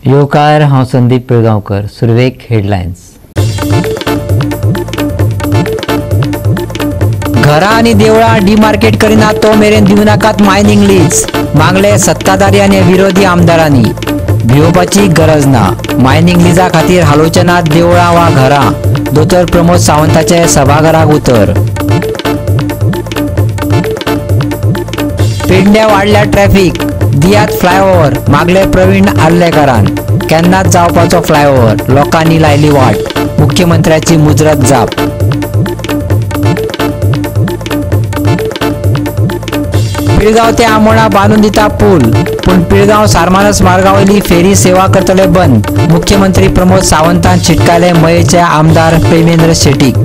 येवकार, हांव संदीप पिळगांवकर. सुरवेक हेडलायन्स. घरां आनी देवळां डिमार्केट करिना तो मेरेन दिवं नाकात मायनिंग लीज, मागले सत्ताधारी आनी विरोधी आमदारांनी. भिवपाची गरज ना, मायनिंग लिजा खातीर हालोवचे नात देवळां वा घरां, दोतोर प्रमोद सावंताचे सभाघराक उतर. पेडण्या वाडल्या ट्रॅफिक, दियात फ्लायओव्हर, मागले प्रवीण आर्लेकरान. केन्नाच जावपाचो फ्लायओव्हर, लोकांनी लायली वाट, मुख्यमंत्र्याची मुजरत जाप. पिळगांव ते आमोणा बांदून दिता पूल, पूण पिळगांव सारमानस मार्गावयली फेरी सेवा करतले बंद, मुख्यमंत्री प्रमोद सावंतान शिटकायले मयेचे आमदार प्रेमेंद्र शेटीक.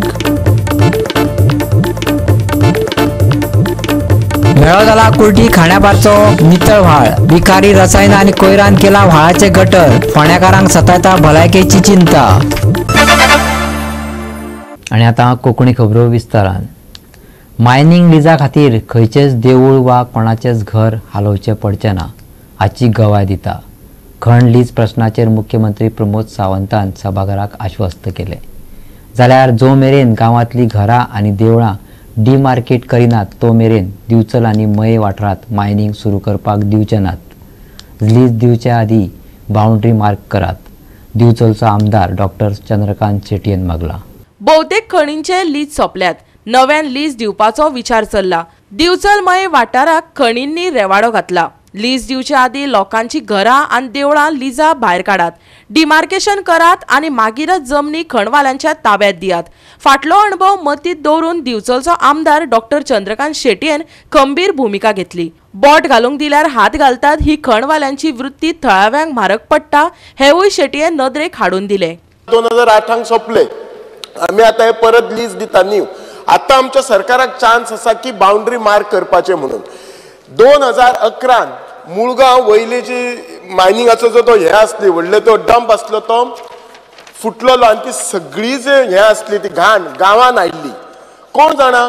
मेळो जाला कुर्टी खाण्यापारचो नितळ व्हाळ, विखारी रसायनां आनी कोयरान केला व्हाळाचे गटर, फोंड्याकारांक सतायता भलायकेची चिंता. आनी आतां कोंकणी खबरो विस्तारान. मायनिंग लिजा खातीर खंयचेच देवूळ वा कोणाचेच घर हालोवचें पडचें ना हाची गवाय दिता. खण लीज प्रश्नाचेर मुख्यमंत्री प्रमोद सावंतान सभाघराक आश्वस्त केलें. जाल्यार जो मेरेन गांवांतलीं घरां आनी देवळां डिमार्केट करिनात तो मेरेन दिवचल आनी मये वाठारांत मायनिंग सुरू करपाक दिवचे नात. लीज दिवचे आदीं बावंड्री मार्क करात, दिवचलचो आमदार डॉक्टर चंद्रकांत शेटयेन मागला. भोवतेक खणींचे लीज सोंपल्यात, नव्यान लीज दिवपाचो विचार चल्ला. दिवचल मये वाठाराक खणींनी रेवाडो घातला. लीज दिवचे आदीं लोकांची घरां आनी देवळां लिजा भायर काडात, डिमार्केशन करात आनी मागीरच जमनी खणवाल्यांच्या ताब्यात दियात. फाटलो अणभव मतींत दवरून दिवचलचो आमदार डॉक्टर चंद्रकांत शेटयेन खंबीर भुमिका घेतली. बोट घालूंक दिल्यार हात घालतात ही खणवाल्यांची वृत्ती थळाव्यांक म्हारग पडटा हेवूय शेटयेन नदरेक हाडून दिले. 2008 सोंपले, आमी आतां हे परत लीज दिता न्यू. आतां आमच्या सरकाराक चान्स आसा की बाउंड्री मार्क करपाचें म्हणून. 2011 मुळगांव वयली जी मायनिंगाचो जो तो हे आसली व्हडले तो डंप आसलो तो फुटलेलो आनी ती सगळी जे हे आसली ती घाण गांवान आयिल्ली. कोण जाणा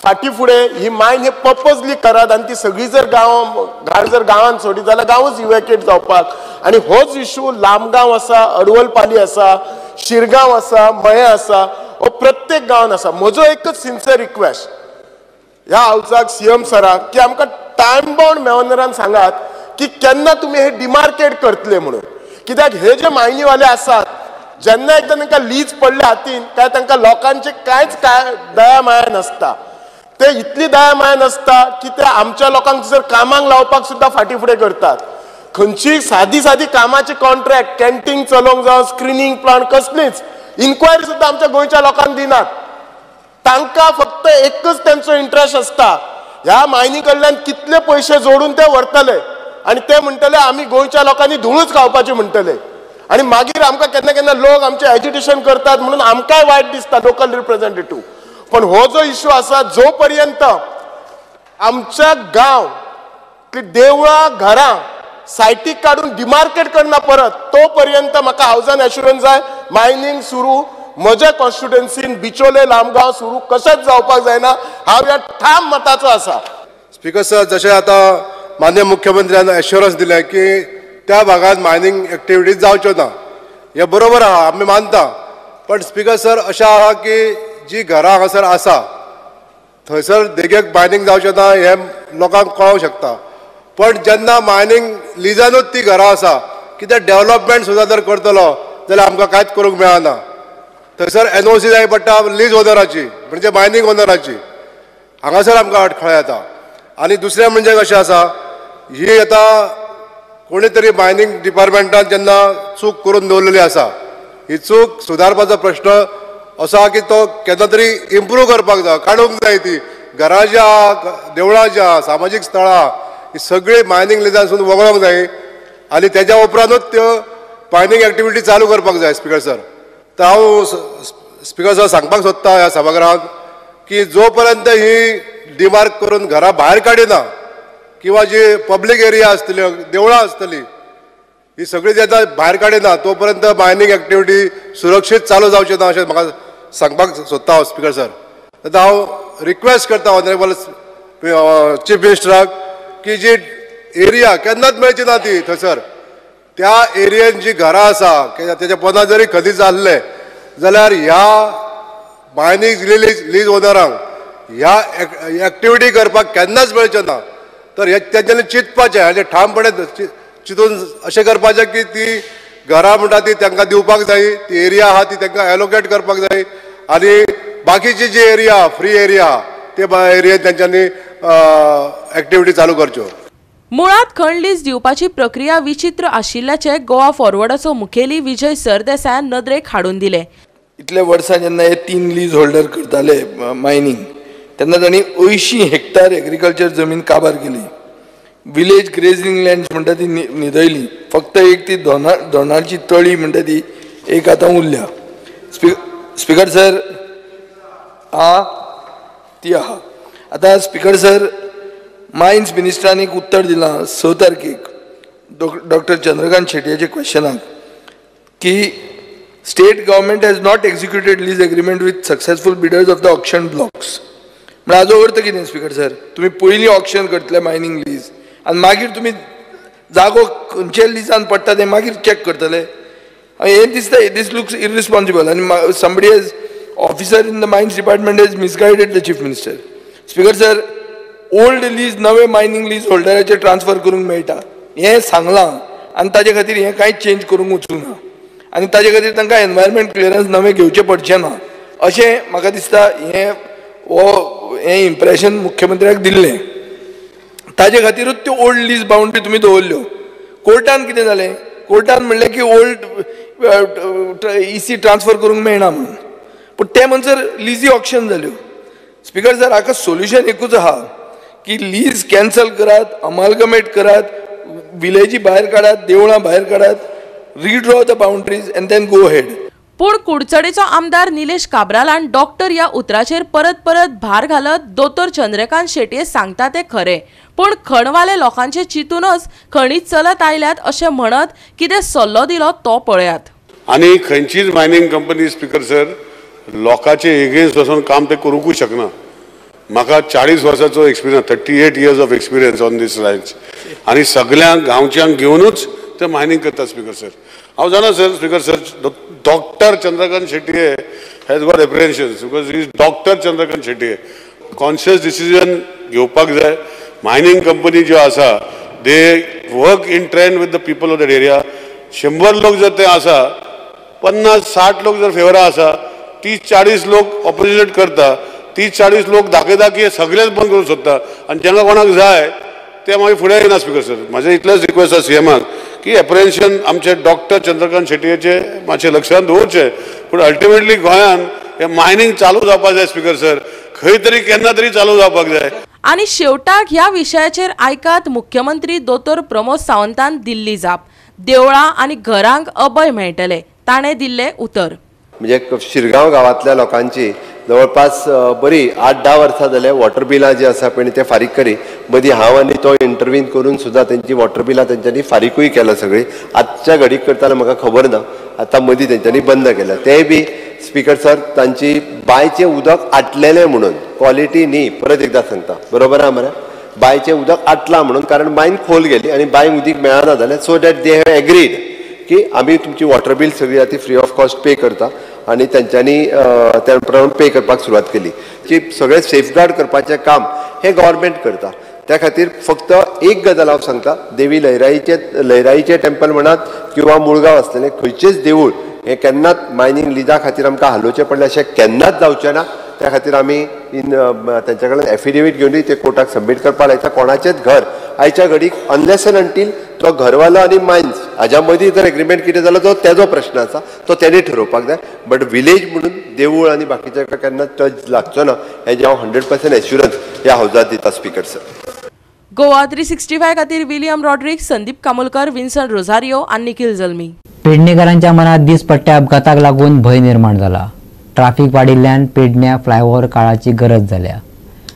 फाटीं फुडें ही मायन हे पर्पजली करात आनी ती सगळी जर गांव घाण जर गांवान सोडीत जाल्यार गांवूच इवॅक्युएट जावपाक. आनी होच इशू लामगांव आसा, अडवलपाली आसा, शिरगांव आसा, मये आसा, हो प्रत्येक गांवान आसा. म्हजो एकच सिन्सियर रिक्वेस्ट ह्या हावजाक सीएम सराक की आमकां टायम बाउंड मेवनरान सांगात की केन्ना तुमी हे डिमार्केट करतले म्हणून. कित्याक हे जे मायनीवाले आसात जेन्ना एकदां तांकां लीज पडले हातीन काय तांकां लोकांचे कांयच काय दया माया नासता. ते इतली दया माया नासता की ते आमच्या लोकांक जर कामाक लावपाक सुद्दां फाटीं फुडें करतात. खंयची सादी सादी कामाची कॉन्ट्रॅक्ट कॅन्टीन चलोवंक जावं स्क्रिनींग प्लांट कसलीच इन्क्वायरी सुद्दां आमच्या गोंयच्या लोकांक दिनात. तांकां फक्त एकच तेंचो इंट्रस्ट आसता, ह्या मायनी कडल्यान कितले पयशे जोडून ते व्हरतले आनी ते म्हणटले आमी गोंयच्या लोकांनी धुळूच खावपाची म्हणटले. आनी मागीर आमकां केन्ना केन्ना लोक आमचे एजिटेशन करतात म्हणून आमकांय वायट दिसता लोकल रिप्रेझेंटेटीव. पण हो जो इश्यू आसा जो पर्यंत आमच्या गांव देवळां घरां सायटीक काडून डिमार्केट करना परत तो पर्यंत म्हाका हावजान एश्युरन्स जाय मायनिंग सुरू म्हज्या कॉन्स्टिट्युएन्सीन बिचोले लामगांव सुरू कशेंच जावपाक जायना. हांव ह्या ठाम मताचो आसा. स्पीकर सर, जशें आतां माननीय मुख्यमंत्र्यान एश्युरन्स दिलें की त्या भागांत मायनिंग एक्टिविटीज जावच्यो ना, हें बरोबर आहा, आमी मानता. पण स्पीकर सर अशें आहा की जी घरां हांगासर आसा थंयसर देगेक मायनिंग जावचें ना हें लोकांक कळोंक शकता. पण जेन्ना मायनिंग लिजानूच ती घरां आसा कितें डेवलपमेंट सुद्दां जर करतलो जाल्यार आमकां कांयच करूंक मेळना. थंयसर एनओसी जाय पडटा लीज ओनराची, म्हणजे मायनिंग ओनराची, हांगासर आमकां अडखळ येता. आनी दुसरें म्हणजे कशें आसा, ही आतां कोणी तरी मायनिंग डिपार्टमेंटान जेन्ना चूक करून दवरलेली आसा, ही चूक सुदारपाचो प्रश्न असो आहा की तो केन्ना तरी इम्प्रूव करपाक जाय, काडूंक जाय. ती घरां जी आहा, देवळां जी आहा, सामाजीक स्थळां ही सगळीं मायनिंग लिजांसून वगळोंक जाय आनी तेज्या उपरांतूच त्यो मायनिंग एक्टिविटी चालू करपाक जाय. स्पीकर सर, तर हांव स्पीकर सर सांगपाक सोदता ह्या सभागृहांत की जो पर्यंत ही डिमार्क करून घरां भायर काडिना किंवा जी पब्लीक एरिया आसतली, देवळां आसतली, ही सगळी जेन्ना भायर काडिना तो पर्यंत मायनिंग एक्टिविटी सुरक्षीत चालू जावची ना अशें म्हाका सांगपाक सोदता हांव स्पीकर सर. आतां हांव रिक्वेस्ट करता ऑनरेबल चीफ मिनिस्टराक की जी एरिया केन्नाच मेळची ना ती थंयसर त्या एरियेन जी घरां आसा तेच्या पोंदा जरी खदी जाल्ले जाल्यार ह्या मायनींग लीज ओनरांक ह्या एक्टिविटी करपाक केन्नाच मेळचें ना. तर हे तेंच्यांनी चिंतपाचें आनी ठामपणे चिंतून अशें करपाचें की ती घरां म्हणटा ती तांकां दिवपाक जाय, ती एरिया आहा ती तांकां एलोकेट करपाक जाय आनी बाकीची जी एरिया फ्री एरिया आहा ते एरियेन तेंच्यांनी एक्टिविटी चालू करच्यो. मुळात खण लीज दिवपाची प्रक्रिया विचित्र आशिल्ल्याचे गोवा फॉरवर्डाचो मुखेली विजय सरदेसायान नदरेक हाडून दिले. इतले वर्सां जेन्ना हे 3 लीज होल्डर करताले मायनींग तेन्ना तांणी 80 हेक्टर एग्रीकल्चर जमीन काबार केली. विलेज ग्रेजिंग लँड्स म्हणटा ती न्हिदयली. फक्त एक ती दोनाची तळी म्हणटा ती एक आतां उरल्या. स्पिकर सर आ ती आहा. आतां स्पिकर सर मायन्स मिनिस्टरान एक उत्तर दिलां 6 तारखेक डॉक्टर चंद्रकांत शेटयाच्या क्वेश्चनाक की state government has not executed lease agreement with successful bidders of the auction blocks. म्हळ्यार हाजो अर्थ कितें स्पिकर सर, तुमी पयलीं ऑक्शन करतले मायनींग लीज आनी मागीर तुमी जागो खंयच्या लिजान पडटा तें मागीर चॅक करतले. हें दिसता दीस लुक्स इररिस्पॉन्सिबल आनी somebody has officer in the mines department has misguided the chief minister. Speaker sir, old lease नवे मायनींग लीज होल्डराचेर ट्रान्सफर करूंक मेळटा हें सांगलां आनी ताजे खातीर हें कांयच चेंज करूंक वचूंक ना आनी ताजे खातीर तांकां एनवायरमेंट क्लियरन्स नवें घेवचें पडचें ना अशें म्हाका दिसता. हें हो हें इम्प्रेशन मुख्यमंत्र्याक दिल्लें ताजे खातीरूच त्यो ओल्ड लीज बाउंड्री तुमी दवरल्यो. कोर्टान कितें जालें, कोर्टान म्हणलें की ओल्ड इसी ट्रान्सफर करूंक मेळना म्हणून, पूण ते म्हणसर लिजी ऑक्शन जाल्यो. स्पिकर सर, हाका सोल्युशन एकूच आहा की लीज कॅन्सल करात, अमालगमेट करात, विलेजी भायर काडात, देवळां भायर काडात, redraw the boundaries and then go ahead. पूण कुडचडेचो आमदार निलेश काब्रालान डॉक्टर ह्या उतराचेर परत परत भार घालत दोतोर चंद्रकांत शेटये सांगता ते खरें, पूण खणवाले लोकांचे चिंतूनच खणीत चलत आयल्यात अशें म्हणत कितें सल्लो दिलो तो पळयात. आनी खंयचीच मायनींग कंपनी स्पिकर सर लोकांचे एगेन्स्ट वचून काम ते करूंकूच शकना. म्हाका 40 वर्सांचो experience, 38 years of experience on this lines आनी सगळ्यांक गांवच्यांक घेवनूच ते मायनींग करता स्पिकर सर. हांव जाणा sir, speaker sir, doctor Chandrakant Shetye has got apprehensions because he is doctor Chandrakant Shetye. Conscious decision घेवपाक जाय. मायनींग कंपनी ज्यो आसा they work in trend with the people of that area. 100 लोक जर ते आसा, 50-60 लोक जर फेवरा आसा, 30-40 लोक ऑपोजिट करता, 30-40 लोक धाके धाके सगळेच बंद करूंक सोदता आनी जांकां कोणाक जाय ते मागीर फुडें येना स्पिकर सर. म्हाजें इतलेंच रिक्वेस्ट आसा सीएमाक की एप्रिहेन्शन आमचे डॉक्टर चंद्रकांत शेटयेचे मातशें लक्षांत दवरचें, पूण अल्टिमेटली गोंयान हें मायनींग चालू जावपाक जाय स्पिकर सर, खंय तरी केन्ना तरी चालू जावपाक जाय. आनी शेवटाक ह्या विशयाचेर आयकात मुख्यमंत्री दोतोर प्रमोद सावंतान दिल्ली जाप. देवळां आनी घरांक अभय मेळटले, ताणें दिल्लें उतर. म्हणजे शिरगांव गांवांतल्या लोकांची जवळपास बरी 8-10 वर्सां जाले वॉटर बिलां जी आसा पळय ते फारीक करी. मदीं हांव आनी तो इंटरवीन करून सुद्दां तेंची वॉटर बिलां तेंच्यांनी फारीकूय केला सगळीं. आजच्या घडीक करताना म्हाका खबर ना, आतां मदीं तेंच्यांनी बंद केल्या. तेय बी स्पिकर सर तांची बांयचें उदक आटलेलें म्हणून, क्वॉलिटी न्ही, परत एकदां सांगता, बरोबर आहा मरे, बांयचें उदक आटलां म्हणून, कारण बांयन खोल गेली आनी बांयक उदीक मेळना जालें. So that they have agreed की आमी तुमची वॉटर बील सगळी आतां फ्री ऑफ कॉस्ट पे करता आनी तेंच्यांनी त्या प्रमाण पे करपाक सुरवात केली. की सगळें सेफगार्ड करपाचें काम हें गव्हर्मेंट करता. त्या खातीर फक्त एक गजाल हांव सांगता, देवी लयराईचें टेम्पल म्हणात किंवा मुळगांव आसलेलें खंयचेंच देवूळ हें केन्नाच मायनींग लिजा खातीर आमकां हालोवचें पडलें अशें केन्नाच जावचें ना. त्या खातीर आमी इन तेंच्या कडल्यान एफिडेवीट घेवनूय ते कोर्टाक सबमीट करपाक लायता. कोणाचेंच घर आयच्या घडीक अनलेस एंड अंटील तो घरवालो आनी मायन्स हाज्या मदीं जर एग्रीमेंट कितें जालो तो तेजो प्रश्न आसा, तो तेणी ठरोवपाक जाय. बट विलेज म्हणून देवूळ आनी बाकीच्या केन्ना टच लागचो ना हेजें हांव 100% एश्युरन्स ह्या हावजात दिता स्पिकर सर. गोवा 365 खातीर विलियम रॉड्रिक्स, संदीप कामोलकर, विन्सन रोझारियो आनी निखिल जल्मी. पेडणेकरांच्या मनात दिसपट्ट्या अपघाताक लागून भंय निर्माण जाला. ट्राफिक वाडिल्ल्यान पेडण्या फ्लायओव्हर काळाची गरज जाल्या.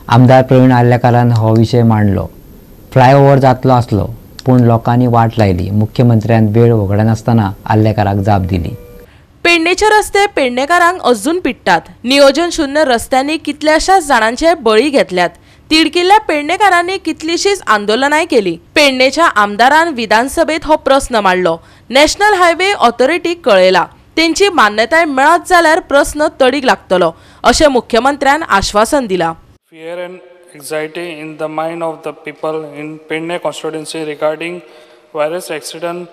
आमदार प्रवीण आर्लेकारान हो विशय मांडलो. फ्लायओव्हर जातलो आसलो पूण लोकांनी वाट लायली. मुख्यमंत्र्यान वेळ वगडायनासतना आर्लेकाराक जाप दिली. पेडणेचे रस्ते पेडणेकारांक अजून पिडटात. नियोजन शून्य रस्त्यांनी कितल्याशाच जाणांचे बळी घेतल्यात. तिडकिल्ल्या पेडणेकारांनी कितलीशीच आंदोलनांय केली. पेडणेच्या आमदारान विधानसभेत हो प्रस्न मांडलो. नॅशनल हायवे ऑथॉरिटीक कळयला. तेंची मान्यताय मेळत जाल्यार प्रस्न तडीक लागतलो अशें मुख्यमंत्र्यान आश्वासन दिला. Fear and anxiety in the mind of the people in Pedne constituency regarding various accident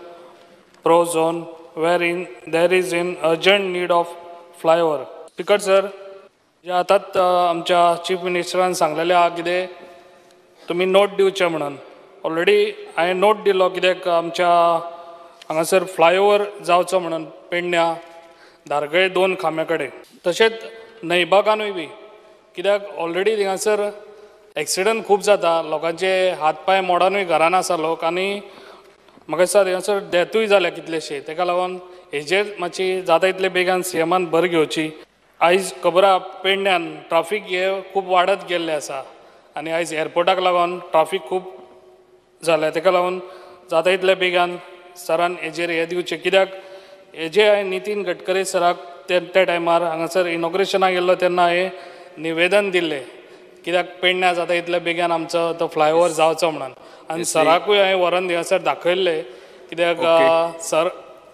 prone zone wherein there is an urgent need of flyover. Speaker sir, जे आतांच आमच्या चीफ मिनिस्टरान सांगलेलें आहा कितें तुमी नोट दिवचें म्हणून. ऑलरेडी हांवें नोट दिलो कित्याक आमच्या हांगासर फ्लायओवर जावचो म्हणून पेडण्या धारगळे 2 खांब्या कडेन, तशेंच न्हयबागानूय बी कित्याक ऑलरेडी थिंगासर एक्सिडंट खूब जाता, लोकांचे हात पांय मोडानूय घरान आसा लोक आनी म्हाका दिसता थिंगासर डेथूय जाल्या कितलेशे. तेका लागून हेजेर मातशी जाता इतले बेगान सीएमान भर घेवची. आयज खबर आहा पेडण्यान ट्राफीक हे खूब वाडत गेल्लें आसा आनी आयज एअरपोर्टाक लागून ट्राफीक खूब जालें. तेका लागून जाता इतले बेगान सरान हेजेर हें दिवचें कित्याक हेजे हांवें नितीन गडकरी सराक त्या टायमार हांगासर इनॉग्रेशनाक गेल्लो तेन्ना हांवें निवेदन दिल्लें कित्याक पेडण्या जाता इतल्या बेगान आमचो तो फ्लायओवर जावचो म्हणून. आनी सराकूय हांवें व्हरोन थिंगासर दाखयल्लें कित्याक सर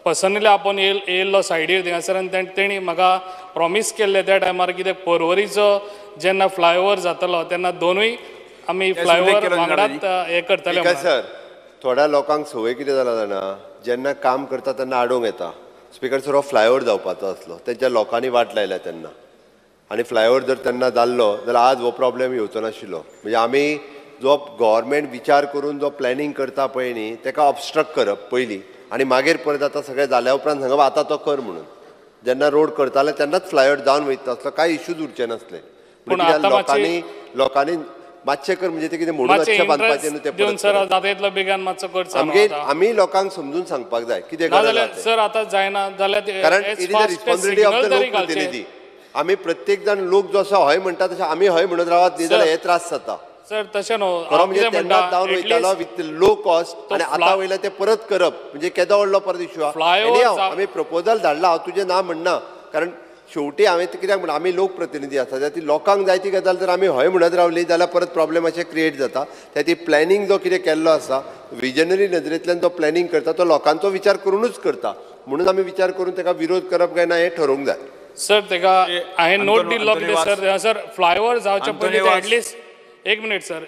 पर्सनली आपोवन येयल्लो सायडीर थिंगासर आनी तेणी म्हाका प्रॉमीस केल्लें त्या टायमार कित्याक पर्वरीचो जेन्ना फ्लायओवर जातलो तेन्ना दोनूय आमी फ्लायओवर वांगडात हें करतले. सर, थोड्या लोकांक संवय कितें जाला जाणा, जेन्ना काम करता तेन्ना आडोवंक येता. स्पीकर सर, हो फ्लायओवर जावपाचो आसलो, तेंच्या लोकांनी वाट लायल्या तेन्ना, आनी फ्लायओवर जर तेन्ना जाल्लो जाल्यार आज हो प्रॉब्लेम येवचो नाशिल्लो. म्हणजे आमी जो गव्हर्मेंट विचार करून जो प्लॅनिंग करता पळय न्ही, तेका ऑबस्ट्रक्ट करप पयलीं आनी मागीर परत आतां सगळें जाल्या उपरांत सांगप आतां तो कर म्हणून. जेन्ना रोड करताले तेन्नाच फ्लायओवर जावन वयता आसलो, कांय इश्यूज उरचे नासले. म्हणजे लोकांनी मातशें कर म्हणजे ते कितें म्हणून मातशें बांदपाचें न्हू तें. आमी लोकांक समजून सांगपाक जाय कितें सर आतां जायना जाल्यार, कारण it is the responsibility of the लोकप्रतिनिधी. आमी प्रत्येक जाण लोक जो आसा हय म्हणटा तशें आमी हय म्हणत रावत न्ही जाल्यार हे त्रास जाता. सर तशें न्हू, खरो म्हणजे तेन्ना जावन वयतालो विथ लो कॉस्ट आनी आतां वयलें तें परत करप म्हणजे केदो व्हडलो परत इश्यू आहा. आमी प्रपोजल धाडला, हांव तुजें ना म्हणना, कारण शेवटी हांवें कित्याक म्हणटा आमी लोकप्रतिनिधी आसा, त्या ती लोकांक जाय ती गजाल जर आमी हय म्हणत रावली जाल्यार परत प्रॉब्लेम अशें क्रिएट जाता. त्या ती प्लॅनिंग जो कितें केल्लो आसा विजनरी नदरेंतल्यान जो प्लॅनिंग करता तो लोकांचो विचार करुनूच करता, म्हणून आमी विचार करून ताका विरोध करप काय ना हें ठरोवंक जाय. सर तेका हांवें नोट दिल्लो कितें सर, सर फ्लायओवर जावचे पयलीं एटलिस्ट एक मिनिट सर,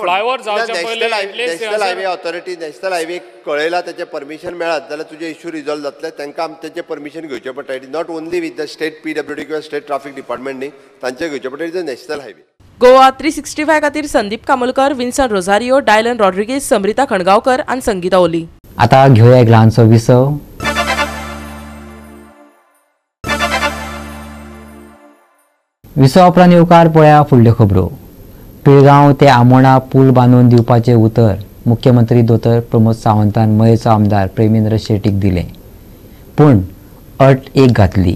फ्लायओवर जावचे पयलीं national highway authority national highway कळयला, तेचें परमिशन मेळत जाल्यार तुजें इश्यू रिजॉल्व जातलें. तांकां तेचें परमिशन घेवचें पडटा. It is not only with the state PWD किंवा स्टेट ट्राफिक डिपार्टमेंट न्ही, तांचें घेवचें पडटा. It is national highway. Goa 365 खातीर संदीप कामोलकर, विन्सन रोझारियो, डायलन रॉड्रिगेज, समरिता खणगांवकर आनी संगीता ओली. आतां घेवया एक ल्हानसो विसव. विसवा उपरांत येवकार पळया फुडल्यो खबरो. पिळगांव ते आमोणा पूल बांदून दिवपाचें उतर मुख्यमंत्री दोतोर प्रमोद सावंतान मयेचो आमदार प्रेमेंद्र शेटीक दिलें, पूण अट एक घातली,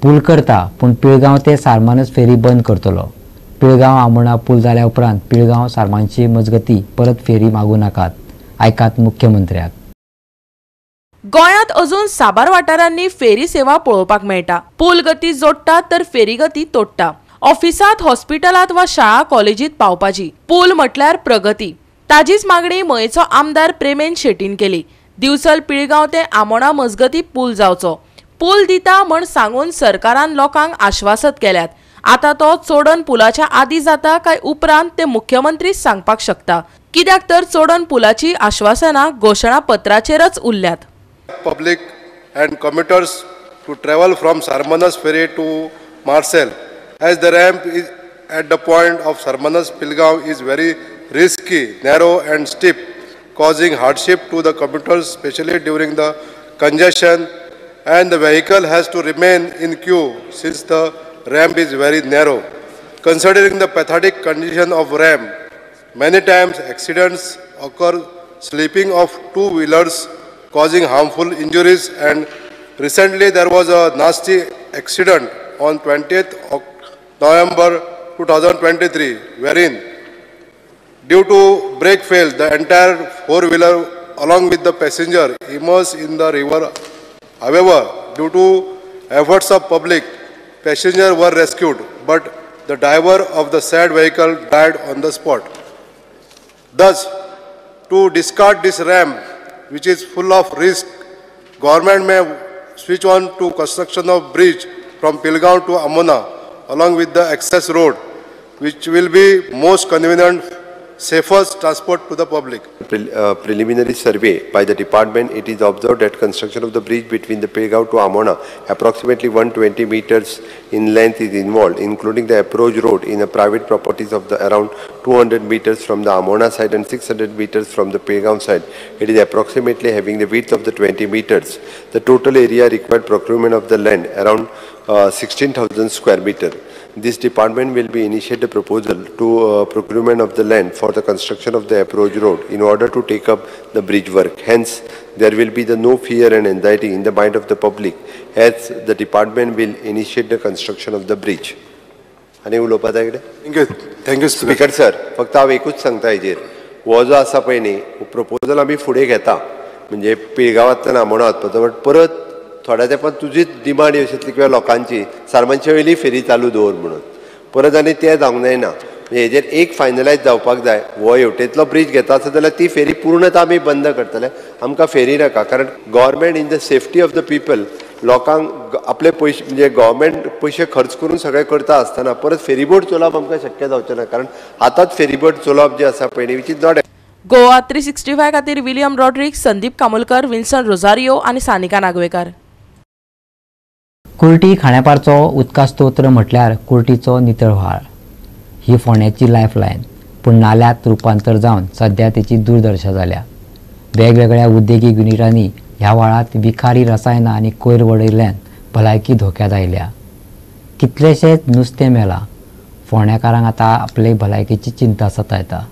पूल करता पूण पिळगांव ते सारमानस फेरी बंद करतलो. पिळगांव आमोणा पूल जाल्या उपरांत पिळगांव सारमानशी मजगती परत फेरी मागूं नाकात, आयकात मुख्यमंत्र्याक. गोंयांत अजून साबार वाठारांनी फेरी सेवा पळोवपाक मेळटा. पूल गती जोडटा तर फेरी गती तोडटा. ऑफिसांत, हॉस्पिटलांत वा शाळा कॉलेजीत पावपाची पूल म्हटल्यार प्रगती. ताजीच मागणी मयेचो आमदार प्रेमेन शेटीन केली. दिवचल पिळगांव ते आमोणा मजगती पूल जावचो, पूल दिता म्हण सांगून सरकारान लोकांक आश्वासत केल्यात. आतां तो चोडण पुलाच्या आदी जाता काय उपरांत ते मुख्यमंत्री सांगपाक शकता, कित्याक तर चोडण पुलाची आश्वासनां घोशणा पत्राचेरच उरल्यात. Public and commuters to travel from Sarmanas Ferry to Marcel, as the ramp is at the point of Sarmanas Pilgaon is very risky, narrow and steep, causing hardship to the commuters, especially during the congestion, and the vehicle has to remain in queue since the ramp is very narrow. Considering the pathetic condition of ramp, many times accidents occur, slipping of two-wheelers causing harmful injuries, and recently there was a nasty accident on 20th November 2023, wherein due to brake fail, the entire four-wheeler along with the passenger immersed in the river. However, due to efforts of public, passengers were rescued, but The driver of the said vehicle died on the spot. Thus, to discard this ramp, which is full of risk, government may switch on to construction of bridge from Pilgaon to Amona along with the access road, which will be most convenient, safest transport to the public. Preliminary survey by the department, it is observed that construction of the bridge between the Pilgaon to Amona, approximately 120 meters in length, is involved, including the approach road in the private properties of the around 200 meters from the Amona side and 600 meters from the Pilgaon side. It is approximately having the width of the 20 meters. The total area required procurement of the land around 16,000 square meter. This department will be initiate a proposal to procurement of the land for the construction of the approach road in order to take up the bridge work. Hence, there will be the no fear and anxiety in the mind of the public as the department will initiate the construction of the bridge. आनी उलोवपा जाय कितें? Thank you, thank you speaker sir. फक्त हांव एकूच सांगता हेजेर, हो जो आसा पळय न्ही प्रपोजल आमी फुडें घेता, म्हणजे पिळगांवांतल्यान आमोणा वचपाचो, बट परत थोड्या तेंपान तुजीच डिमांड येवं किंवा लोकांची सारमांचे वयली फेरी चालू दवर म्हणून परत आनी तें जावंक जायना. म्हणजे हेजेर एक फायनलायज जावपाक जाय. हो हेवटेंतलो ब्रीज घेता आसत जाल्यार ती फेरी पूर्णता आमी बंद करतले, आमकां फेरी नाका. कारण government in the safety of the people, लोकांक आपले पयशे म्हणजे गव्हर्मेंट पयशे खर्च करून सगळें करता आसतना परत फेरीबोट चलोवप आमकां शक्य जावचें ना, कारण आतांच फेरीबोट चलोवप जें आसा पळय which is not. Goa 365 खातीर विलियम रॉड्रिक्स, संदीप कामोलकर, विन्सन रोजारियो आनी सानिका नागवेकर. कुर्टी खाण्यापारचो उदका स्तोत्र म्हटल्यार कुर्टीचो नितळ व्हाळ ही फोंड्याची लायफलायन, पूण नाल्यात रुपांतर जावन सध्या तेची दुर्दशा जाल्या. वेगवेगळ्या उद्देगीक युनिटांनी ह्या व्हाळांत विखारी रसायनां आनी कोयर वडयल्ल्यान भलायकी धोक्यांत आयल्या. कितलेशेच नुस्तें मेलां. फोंड्याकारांक आतां आपले भलायकेची चिंता सतायता.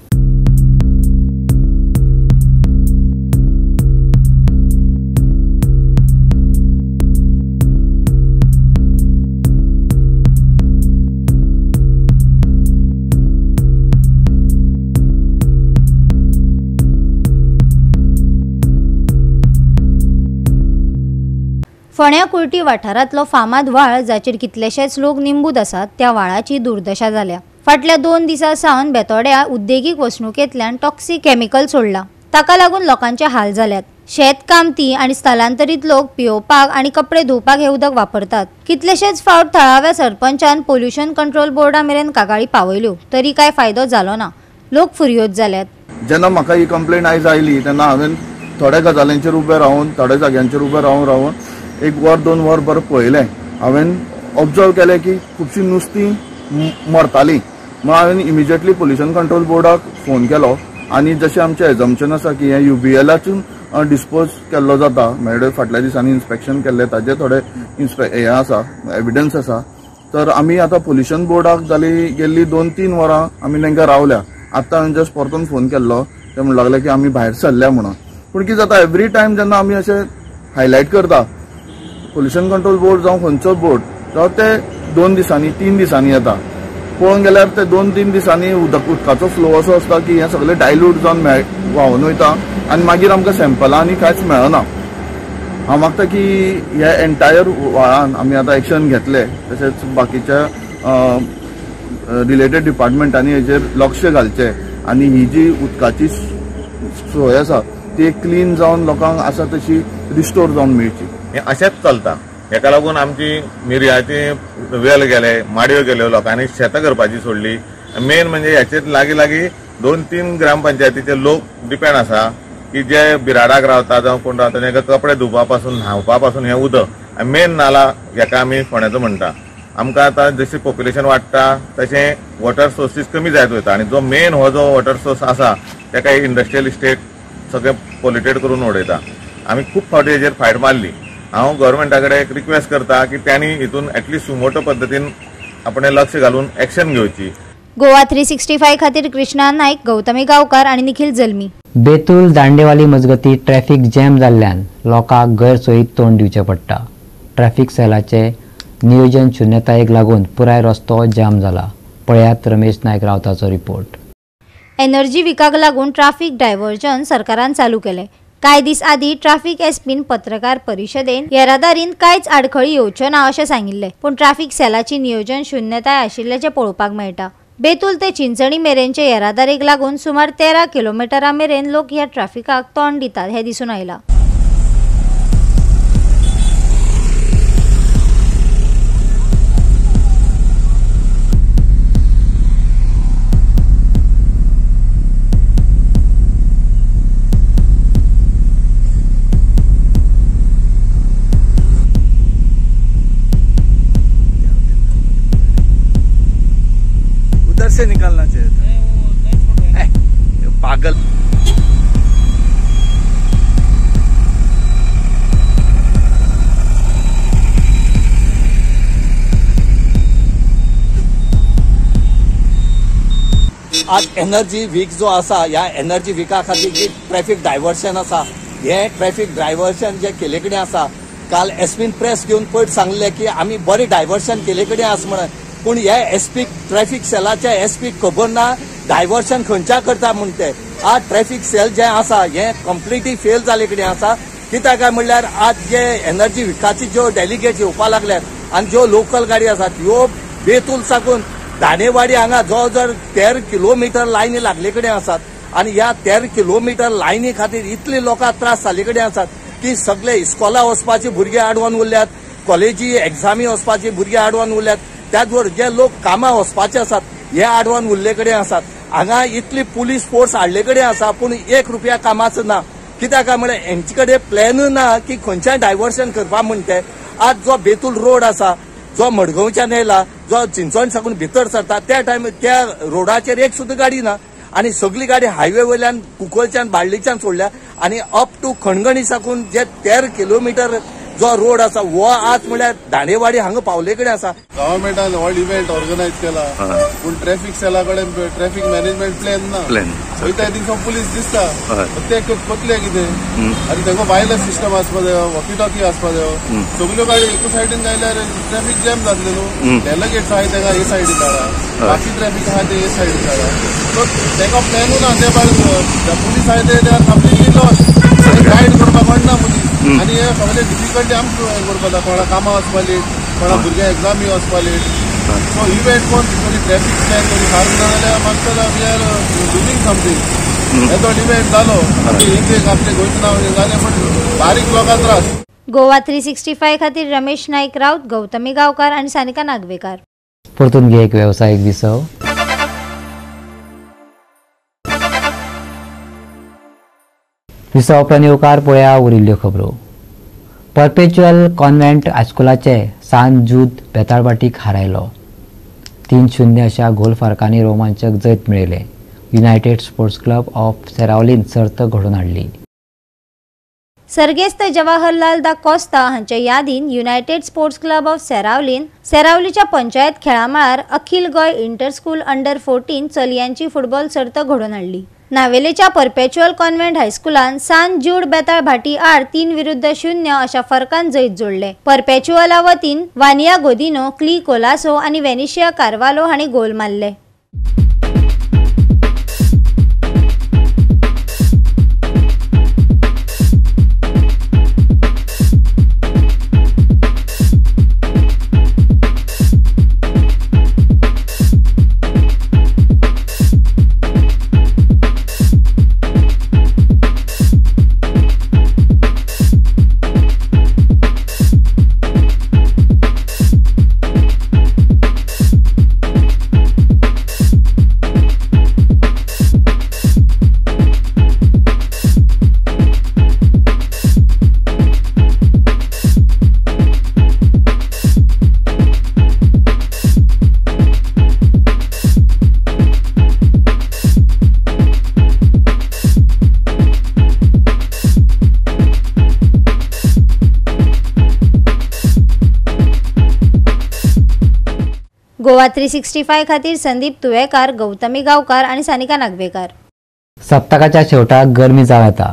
फोंड्या कुर्टी वाठारांतलो फामाद व्हाळ जाचेर कितलेशेच लोक निंबूत आसात त्या व्हाळाची दुर्दशा जाल्या. फाटल्या 2 दिसां सावन बेतोड्या उद्देगीक वसणुकेंतल्यान टॉक्सिक केमिकल सोडला, ताका लागून लोकांचे हाल जाल्यात. शेतकामती आनी स्थलांतरीत लोक पियोवपाक आनी कपडे धुवपाक हें उदक वापरतात. कितलेशेच फावट थळाव्या सरपंचान पोल्युशन कंट्रोल बोर्डा मेरेन कागाळी पावयल्यो तरी कांय फायदो जालो ना. लोक फुरयोज जाल्यात. जेन्ना म्हाका ही कंप्लेन आयज आयली तेन्ना हांवें थोड्या गजालींचेर उबें रावन, थोड्या जाग्यांचेर उबें रावन रावन एक वर 2 वर बरें पळयलें. हांवें ऑब्जर्व केलें की खुबशीं नुस्तीं मरतालीं. म्हणून हांवें इमिजिएटली पोल्युशन कंट्रोल बोर्डाक फोन केलो आनी जशें आमचें एजम्पशन आसा की हें UBLाचून डिस्पोज केल्लो जाता, म्हळ्यार फाटल्या दिसांनी इन्स्पेक्शन केल्लें ताजे थोडे हें आसा, एविडन्स आसा. तर आमी आतां पोल्युशन बोर्डाक जाली गेल्ली 2-3 वरां आमी तांकां रावल्या. आतां हांवें जस्ट परतून फोन केल्लो, ते म्हणूंक लागले की आमी भायर सरल्या म्हणून. पूण कितें जाता, एवरी टायम जेन्ना आमी अशें हायलायट करता पोल्युशन कंट्रोल बोर्ड जावं खंयचो बोर्ड जावं, ते 2 दिसांनी 3 दिसांनी येता. पळोवंक गेल्यार ते 2-3 दिसांनी उदकाचो फ्लो असो आसता की हें सगळें डायल्यूट जावन व्हांवून वयता आनी मागीर आमकां सॅम्पलां आनी कांयच मेळना. हांव मागता की हे एन्टायर व्हाळान आमी आतां एक्शन घेतले, तशेंच बाकीच्या रिलेटेड डिपार्टमेंटांनी हेजेर लक्ष घालचें आनी ही जी उदकाची सोय आसा ती क्लीन जावन लोकांक आसा तशी रिस्टोर जावन मेळची. हें अशेंच चलता. हेका लागून आमची मिरयाचे वेल गेले, माडयो गेल्यो, लोकांनी शेतां करपाची सोडली. मेन म्हणजे हेचेर लागीं लागीं 2-3 ग्रामपंचायतीचे लोक डिपेंड आसा की जे बिराडाक रावता जावं कोण रावता तांकां कपडे धुवपा पासून, न्हांवपा पासून हें उदक मेन नाला हेका आमी फोंड्याचो म्हणटा. आमकां आतां जशें पॉप्युलेशन वाडटा तशें वॉटर सोर्सीस कमी जायत वयता आनी जो मेन हो जो वॉटर सोर्स आसा ताका इंडस्ट्रियल इस्टेट सगळें पोल्युटेड करून उडयता. आमी खूब फावटी हेजेर फायट मारली. हांव गव्हर्मेंटा कडेन एक रिक्वेस्ट करता की त्यांनी हितून एटलिस्ट सुमोटो पद्दतीन आपणें लक्ष घालून एक्शन घेवची. गोवा 365 खातीर कृष्णा नाईक, गौतमी गांवकार आनी निखिल जल्मी. बेतूल दांडेवाली मजगती ट्रॅफिक जॅम जाल्ल्यान लोकांक गैरसोयीक तोंड दिवचें पडटा. ट्रॅफिक सेलाचे नियोजन शून्यतायेक लागून पुराय रस्तो जाम जाला. पळयात रमेश नायक रावताचो रिपोर्ट. एनर्जी विकाक लागून ट्राफिक डायव्हर्जन सरकारान चालू केलें. कांय दीस आदीं ट्राफिक एसपीन पत्रकार परिशदेन येरादारीन कांयच आडखळी येवच्यो ना अशें सांगिल्लें, पूण ट्राफिक सेलाची नियोजन शून्यताय आशिल्ल्याचें पळोवपाक मेळटा. बेतूल ते चिंचणी मेरेनचे येरादारीक लागून सुमार 13 किलोमिटरां मेरेन लोक ह्या ट्राफिकाक तोंड दितात हें दिसून आयलां. से निकालना चाहिए था, पागल. आज एनर्जी वीक जो आसा, ह्या एनर्जी विका खातीर जी ट्रॅफिक डायवर्शन आसा, हे ट्रॅफिक डायवर्शन जे केले कडेन आसा, काल एसपीन प्रेस घेवन पयर सांगले की आमी बरें डायवर्शन केले कडेन आसा म्हणून, पूण हे एसपी ट्रॅफिक सेलाच्या एसपी खबर ना डायवर्शन खंयच्या करता म्हूण ते. आज ट्रॅफिक सेल जे आसा हे कंप्लिटली फेल जाले कडेन आसा. कित्याक काय म्हणल्यार आज जे एनर्जी विकाची ज्यो डेलिगेट येवपा लागल्यात आनी ज्यो लोकल गाडी आसात ह्यो बेतूल साकून दाणेवाडी हांगा जवळ जवळ 13 किलोमिटर लायनी लागले कडेन आसात आनी ह्या 13 किलोमिटर लायनी खातीर इतले लोकांक त्रास जाले कडेन आसात की सगळे इस्कॉला वचपाची भुरगीं आडवान उरल्यात, कॉलेजी एग्जामी वचपाची भुरगीं आडवान उरल्यात, त्याच बरोबर जे लोक कामां वचपाचे आसात हे आडवान उरले कडेन आसात. हांगा इतली पुलीस फोर्स हाडले कडेन आसा पूण 1 रुपया कामाचो ना. कित्याक काय म्हळ्यार हेंचे कडेन प्लॅनूय ना की खंयच्यान डायवर्शन करपा म्हण ते. आज जो बेतूल रोड आसा जो मडगांवच्यान येयला, जो चिंचवण साकून भितर सरता त्या टायम त्या रोडाचेर एक सुद्दां गाडी ना आनी सगळी गाडी हायवे वयल्यान कुंकळच्यान बार्डलीच्यान सोडल्या आनी अप टू खणगणी साकून जे 13 किलोमिटर जो रोड आसा हो आज म्हळ्यार दाणेवाडी हांगा पावले कडेन आसा. गव्हर्मेंटान व्हड इव्हेंट ऑर्गनायज केला पूण ट्रॅफिक सेला कडेन ट्रॅफिक मॅनेजमेंट प्लॅन ना. वयता थिंगसो पुलीस दिसता ते कोतले कितें आनी तांकां वायरलेस सिस्टम आसपा जायो, वॉकी टॉकी आसपा जायो. सगल्यो गाडी एकू सायडीन गायल्यार ट्रॅफिक जॅम जातलें न्हू. डेलिगेट्स आहाय तांकां हे सायडीन धाडा, बाकी ट्रॅफिक आहा ते हे सायडीन धाडा. सो तांकां प्लॅनूय ना. ते भायर पुलीस आहाय ते they are completely lost. Guide करपाक कोण ना पुलीस आनी हे सगळे डिफिकल्टी आमकां हें करपा जाता. कोणा कामां वचपा लेट, कोणा भुरग्यांक एग्जामी वचपा लेट. सो इव्हेंट कोण तरी ट्रॅफिक प्लॅन तरी सारको ना जाल्यार मातसो we are losing something. हे तो इव्हेंट जालो एक एक आपले गोंयचें नांव जालें पण बारीक लोकांक त्रास. गोवा 365 खातीर रमेश नाईक राऊत, गौतमी गांवकार आनी सानिका नागवेकार. परतून घे एक वेवसायीक विसव. विसव उपरांत येवकार पळया उरिल्ल्यो खबरो. परपेच्युअल कॉन्व्हेंट हायस्कुलाचे सान जूद बेताळबाटीक हारायलो. 3-0 अशा गोल फरकांनी रोमांचक जैत मेळयलें. युनायटेड स्पोर्ट्स क्लब ऑफ सेरावलीन सर्त घडोवन हाडली. सर्गेस्त जवाहरलाल दा कोस्ता हांच्या यादीन युनायटेड स्पोर्ट्स क्लब ऑफ सेरावलीन सेरावलीच्या पंचायत खेळामळार अखिल गोंय इंटर स्कूल अंडर 14 चलयांची फुटबॉल सर्त घडोवन हाडली. नावेलेच्या परपेच्युअल कॉन्व्हेंट हायस्कुलान सान ज्यूड बेताळ भाटी आड 3-0 अशा फरकान जैत जोडले. परपेच्युअला वतीन वानिया गोदिनो, क्ली कोलासो आनी वेनिशिया कार्वालो हांणी गोल मारले. गोवा 365 खातीर संदीप तुवेकार, गौतमी गांवकार आनी सानिका नागवेकार. सप्तकाच्या शेवटाक गरमी जावं येता.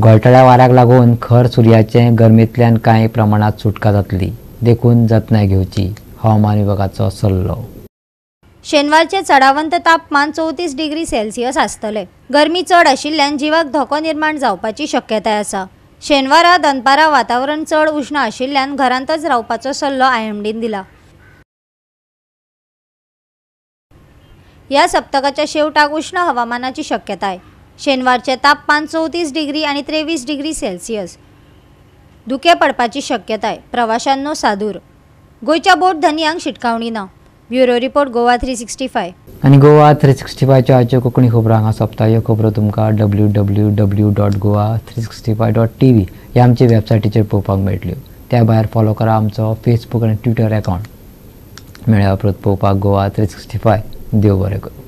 घोळटळ्या वाऱ्याक लागून खर सुर्याचे गरमेंतल्यान कांय प्रमाणांत सुटका जातली, देखून जतनाय घेवची, हवामान विभागाचो सल्लो. शेनवारचें चडावंत तापमान 34 डिग्री सेल्सियस आसतलें. गरमी चड आशिल्ल्यान जिवाक धोको निर्माण जावपाची शक्यताय आसा. शेनवारा दनपारा वातावरण चड उश्ण आशिल्ल्यान घरांतच रावपाचो सल्लो आयएमडीन दिला. ह्या सप्तकाच्या शेवटाक उश्ण हवामानाची शक्यताय. शेनवारचें तापमान 34 डिग्री आनी 23 डिग्री सेल्सियस. धुकें पडपाची शक्यताय. प्रवाशांनो सादूर. गोंयच्या बोट धनयांक शिटकावणी ना. Bureau report, Goa 365. आनी गोवा 365च्यो आजच्यो कोंकणी खबरो हांगा सोंपता. ह्यो खबरो तुमकां www.goa365.tv ह्या आमच्या वेबसायटीचेर पळोवपाक मेळटल्यो. त्या भायर फॉलो करा आमचो फेसबूक आनी ट्विटर अकावंट. मेळया परत पळोवपाक गोवा 365. देव बरें करूं.